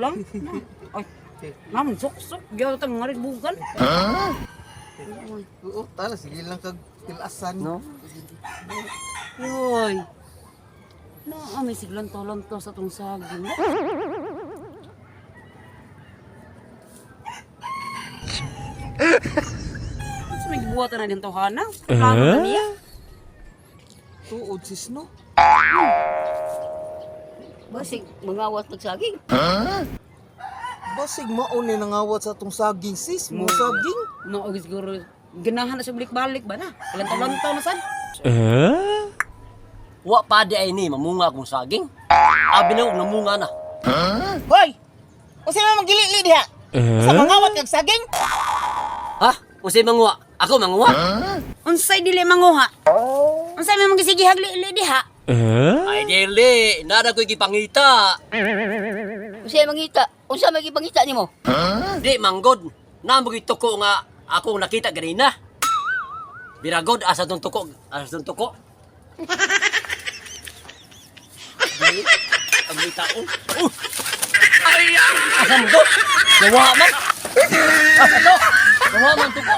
lang. Ay, naman sok-sok. Gyud tang ngarit bukan. Oo, tala sige lang kag tilasan. No? Yoy. Na, may siglanto-lanto sa tong saging. Sa may gibuhatan na din to hana. Plano na niya. Tuod sis no. Basig, mangawat nagsaging. Basig mao ni nangawat sa atong saging sis, mo saging. No, og siguro ganahan na siya balik-balik ba na? Lantaw-lantaw na sad. Wa pa di ay ni mamunga akong saging. Abi na og namunga na. Hoy! Unsa man magilili diha? Sa mangawat kag saging? Ha? Unsay manguha? Ako manguha? Unsay dili manguha? Unsay may magisigi hagli diha? Ay dili, nada ko'y gipangita. Unsay mangita? Unsa may gipangita nimo? Di manggod. Namo gyud tuko nga ako nakita ganina. Biragod asa tong tuko, asa tong tuko. Di, ang may tao. Ay, asa mo to? Gawa man. Asa to? Gawa man tuko.